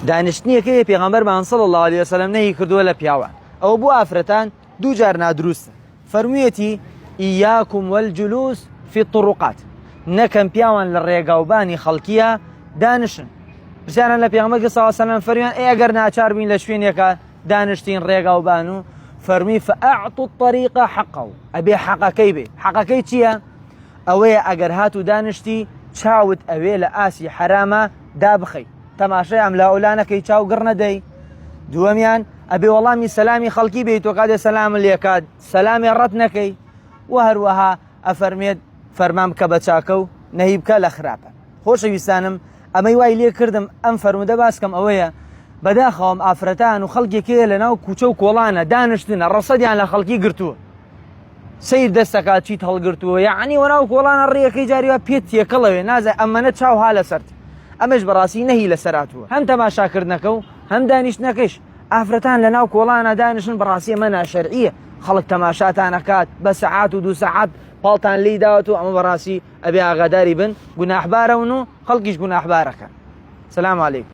دانیشتنیەکەی پێغەمبەرمان صلی اللە علیە وسلم نەهی کردووە لە پیاوان ئەوە بۆ ئافرەتان دوو جار نادروستە فەرموویەتی ئیاکم والجلوس فی الطرقات نەکەن پیاوان لە ڕێگاوبانی خەڵکیە دانیشن پرسیاران لە پێغەمبەر صلی اللە علیه وسلم فەرمیان ئەی ئەگەر ناچار بین لە شوێنێکە دانیشتین ڕێگاوبان و فەرمی فأعطوا الطريق حقه ئەبێ حەقەکەی بێ حەقەکەی چییە؟ ئەوەیە ئەگەر هات و دانیشتی چاوت ئەوێ لە ئاسی حەرامە دابخەی تەماشای ئەم لاولا نەکەی چاو گڕ نەدەی دووەمیان ئەبێ وەڵامی سەلامی خەڵکی بێیت تۆ کاتێ سەلامت لێکات سەلامێ ڕەت نەکەی و هەروەها ئەفەرمێت فەرمان بکە بە چاکە و نەهی بکە لە خراپە خۆشەویستانم ئەمەی وای لێ کردم ئەم فەرموودە باسکەم ئەوەیە بەداخەوەم ئافرەتان و خەڵکێکەیە لە ناو کوچە و کۆڵانە دانیشتنە ڕەسەدیان لە خەڵکی گرتووە سەیر دەستەکە چیت هەڵگرتووە یعنی وەناو کۆڵانە ڕێیەکەی جاری وا پێت تێکەڵەوێ نازای ئەمەنە چاو ها لەسەرت ئەمەش بەڕاستی نەهی لەسەر هاتووە هەم تەماشاکردنەکە و هەم دانیشتنەکەش ئافرەتان لە ناو کۆڵانە دانیشن بەڕاستی ئەمە ناشەرعیە خەڵک تەماشاتان ئەکات بە سەعات و دوو سەعات پاڵتان لی داوەت و ئەمە بەڕاستی ئەبێ ئاگاداری بن گوناحبارەون و خەڵکیش گوناحبارەکەن سلام علیکم.